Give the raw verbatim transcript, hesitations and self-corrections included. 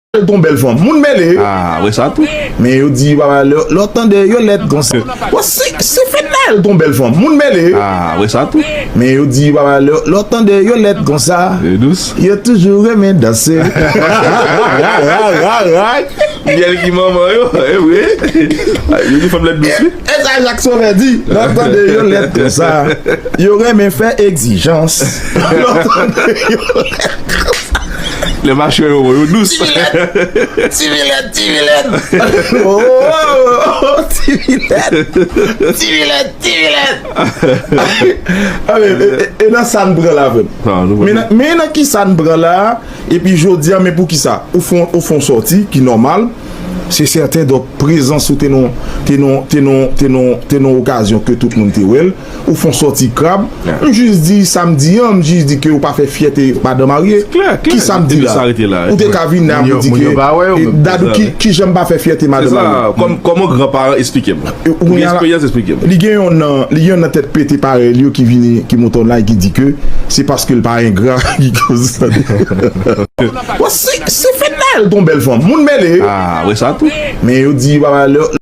Nayel t on bèl fanm, moun mele. Ah, wè sa tou. Men yo di, papa, lè lè w tande yo lèd konsa. Bon, si, si fèt Nayel t on bèl fanm, moun mele. Ah, wè sa tou. Men yo di, papa, lè lè w tande yo lèd konsa. E dous. Yo toujou renmen danse. Myèl ki manman yo, e vre. Yo di fanm lèd dous, wi. E sa Jacques Sauveur di, lè w tande yo lèd konsa. Yo renmen fè egzijans. Lè w tande yo lèd konsa. Lè machwè yo, yo dous. Ti vilèt, ti vilèt, ti vilèt. Oh, oh, oh, oh, ti vilèt. Ti vilèt, ti vilèt. Ah, men, e, e, e nan sa n pran la, frè m. Men nan, men nan ki sa n pran la, epi jodi a, men pou ki sa? Ou fon, ou fon sòti ki nòmal, se sèten, donk, prezans ou te non, te non, te non, te non, te non okazyon ke tout moun te wè l. Ou fon sòti krab. M jis di sa m di an, m jis di ke ou pa fè fyète madan marye. Ki sa m di la? Ou te ka vin la pou di ke Dadou, ki, ki jan m pa fè fyète madan marye? Kòm, kòm yon gran paran, eksplike m. Ou gen eksperyans, eksplike m. Li gen yon nan, li gen yon nan tèt pete parèy li yo ki vini, ki monte online, ki di ke se paske l pa engra ki koz sa. Bon, si, si fèt Nayel t on bèl fanm, moun mele. Ah, wè sa tou. Men yo di, papa, lè